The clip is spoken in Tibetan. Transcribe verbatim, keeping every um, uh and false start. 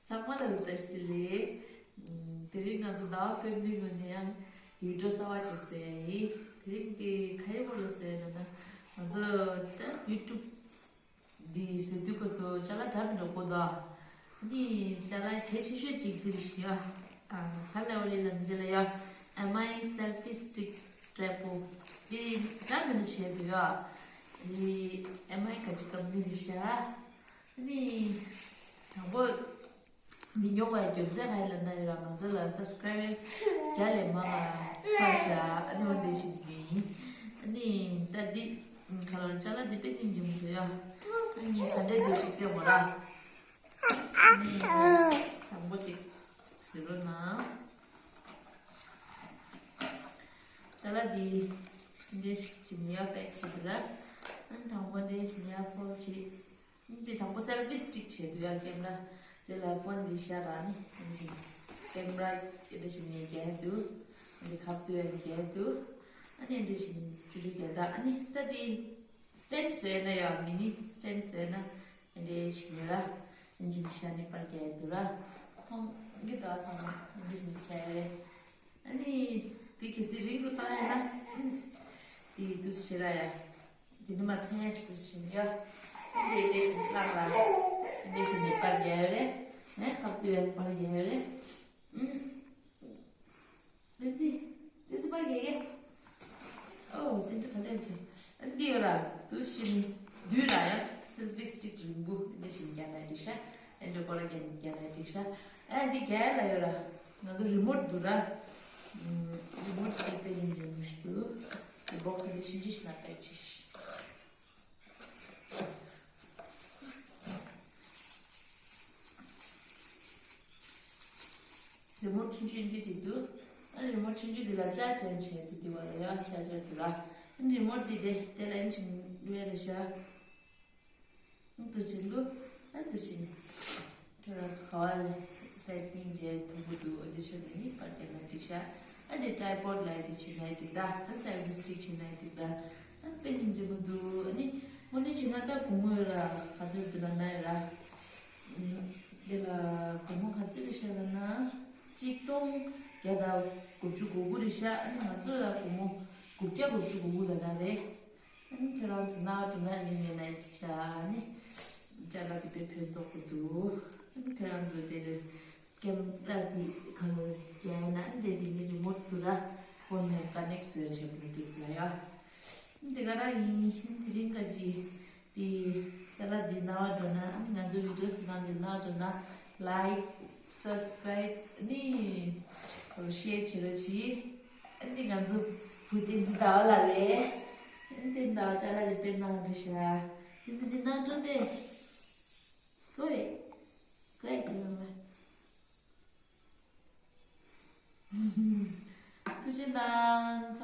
ཚང་མ་ལ་བཀྲ་ཤིས་བདེ་ལེགས། ཨམ། དེ་རིང་ང་ཚོ་ཟླ་བ་ཕེབས་ནི་ངོས་ནས་ཡང་བི་ཌི་ཡོ་གསར་པ་ཅིག་བཟོ་ཡ་ཡིན། དེ་རིང་དེ་ག་རེ་སྐོར་ལ་བཟོ་ཡ་ཡིན་ན། ང་ཚོ་ད་ཡུ་ཊུབ་འདི་བཟོ་དུས་སྐབས་སུ་ཅ་ལག་འདྲ་མི་འདྲ་དགོས་འདུག་ཨ་ནི་ཅ་ལག་གལ་ཆེ་ཤོས་ཅིག་དེ་རེད་ཤག་ཡ། ཨ། ག་ལབ་རེད་ལབ་འདི་ལ་ཡ། ཨེམ་ཨའི་སེལ་ཕི་སི་ཊིག་འདྲ་པོ། འདི་འདྲ་མི་འདྲ་བྱས་འདུག་ཡ། འདི་ཨེམ་ཨའི་ག་ཅིག་ཀམ་པ་ནི་རེད་ཤག་ཨ་ནི་དང་པོ་འདི་ཉོ་བའི་རྒྱུ་མཚན་ག་རེ་ལབ་ན། ཡོད་ར། ང་ཚོ་ལ་སབ་སི་ཀ་རའིབ་བརྒྱ་ལས་མང་བ་ལྷག་ཤག་ཨ་ནི་འོ་འདི་བྱེད་ཀྱི་ཡིན། ཨ་ནི་ད་འདི་ག་ལོར་ཅ་ལག་འདི་དཔེ་སྙིང་རྗེ་མོ་འདུག་ཡ། ཨ་ནི་ག་འདྲས་འདུག་ཅིག་བལྟས་མོ་ར། ཨ་ནི་དང་པོ་ཅིག་ཟེར་རོ་ན། ཅ་ལག་འདི་འདྲས་ཞིག་ཅིག་ནི་ཡ་པེག་བྱེད་འདུག་ར། ཨ་ནི་དང་པོ་འདྲས་ཞིག་ནི་ཡ་ཕོལ་བྱེད། འདི་དང་པོ་སེལ་ཕི་སི་ཊིག་བྱས་འདུག་ཡ། ཀེམ་ར་དེ་ལ་ཕོན་འདི་བཞག་ར། ནི་འདི་བཞིན་ཀེམ་ར་འདི་བཞིན་ནས་རྒྱག་འདུག་འདི་ཁབ་ཏུ་ཡང་རྒྱག་འདུག་ཨ་ནི་འདི་བཞིན་ཅུ་རི་རྒྱག་ད། ཨ་ནི་ད་འདི་སི་ཊེན་ཌི་བཟོས་ན་ཡ། མི་ནི་སི་ཊེན་ཌི་བཟོས་ན་འདི་བཞིན་ར། འདི་བཞིན་བཞག་ནས་པར་རྒྱག་འདུག་ར། ཁོང་གི་ད་ཚང་མ་འདི་བཞིན་བྱས་རེད། ཨ་ནི་དེ་གལ་སྲིད་རིང་རུ་བཏང་ཡ་ན། དེ་དུས་ཕྱི་ར་ཡ། དེ་ནི་མ་འཐེན་དུས་ཕྱིན་ཡ། དེ་དེ་བཞིན་བཏང་ལ། དེ་བཞིན་ནས་པར་རྒྱག་རེད། ནས་ཁབ་ཏུ་ཡང་པར་རྒྱག་རེད། ཨུམ། དེ་ཚི། དེ་ཚི་པར་རྒྱག་གི། ཨོ། དེ་ཚི་ག་ལེར་ཅི། ཨ་འདི་ཡོད་ར། དུས་ཕྱིན་དུས་ལ་ཡ། སེལ་ཕི་སི་ཊིག་རིང་པོ་འདི་བཞིན་རྒྱག་ན་འགྲིག་ཤག་ཨ་འདྲ་པོ་ར་རྒྱག་རྒྱག་ན་འགྲིག་ཤག་ཨ་འདི་རྒྱག་ལ་ཡོད་ར། ང་ཚོ་རི་མོཊ་འདུག་ར། ཨུམ། རི་མོཊ་དེ་དཔེ་ཡིན་འདྲ་མི་འདུག་དེ་བོག་སི་དེ་ཤིན་ཅི་ཤི་ན་པེག་ཅིག་རི་མོཊ་ཆུང་ཆུང་འདི་ཅིག་འདུག་ཨ་རི་མོཊ་ཆུང་ཆུང་འདི་ལ་ཅར་ཅར་བྱས་ཏེ་འདི་བ་ལ་ཡང་ཅར་ཅར་འདུག་ར། ཨ་རི་མོཊ་འདི་དེ་དེ་ལ་ཨིན་ཅིག་བླུགས་ཡ་རེད་ཤག་ཨ་འདི་བཞིན་དུ། ཨ་འདི་བཞིན། ཁྱོད་རང་ཚོ་ག་བ་ལ་སེད་ནིང་རྗེས་མཐོང་གི་འདུག་ཨ་འདི་ཆོ་ནི་ནི་པར་རྒྱབ་ན་འགྲིག་ཤག་ཨ་འདི་ཊའི་པོཌ་ལ་འདི་བྱེད་ན་འགྲིག་ད། ཨ་སེལ་ཕི་སི་ཊིག་བྱེད་ན་འགྲིག་ད། ཨ་དཔེ་སྙིང་རྗེ་མོ་འདུག་ཨ་ནི་དངོས་གནས་བྱེད་ན་ད་སྒོར་མོ་ཡོད་ར། ག་ཚོད་འདུག་ལབ་ན་ཡོད་ར། འདི་ལ་སྒོར་མོ་ག་ཚོད་རེད་ཤག་ལབ་ན། ཆིག་སྟོང་བརྒྱ་དང་དགུ་བཅུ་གོ་དགུ་རེད་ཤག་ཨ་ནི་ང་ཚོ་ལ་སྒོར་མོ་དགུ་བརྒྱ་དགུ་བཅུ་གོ་དགུ་ལབ་ན་རེད། ཨ་ནི་ཁྱོད་རང་ཚོ་ནང་འགྲོ་ན་ནི་ཉན་ན་ཅིག་ཤག་ཨ་ནི་ཅ་ལག་དེ་དཔེ་ཕན་ཐོགས་པོ་འདུག་ཨ་ནི་ཁྱོད་རང་ཚོ་དེ་རུ་ཀེམ་ར་དེ་ག་ལོ་རྒྱག་ན་ཨ་ནི་དེ་དེ་ནི་རི་མོཊ་དུ་ར་ཕོན་ནས་ཀ་ནེག་བཟོས་བྱེད་དགོས་འདུག་ལ་ཡ། ཨ་ནི་དེ་ག་རང་ཡིན། ཨ་ནི་དེ་རིང་ག་ཅི། དེ་ཅ་ལག་འདི་རྣ་བ་འགྲོ་ན། ང་ཚོའི་བི་ཌིའོ་སི་ནང་འདི་རྣ་བ་འགྲོ་ན་ལའིཀ་སབ་སི་ཀ་རའིབ་ནི་ཤེར་བྱེད་རོགས་གྱིས། འདི་ང་ཚོ་བུ་བསྟན་འཛིན་ཟླ་བ་ལགས་རེད། འདི་ཟླ་བ་ཅ་ལག་འདི་དཔེ་གནང་རེད་ཤག་བསྟན་འཛིན་འདི་གནང་འགྲོ་དེ་ཀོ་རེད། ཀོ་རེད་དེ་རང་ལ། ཐུགས་རྗེ་གནང་།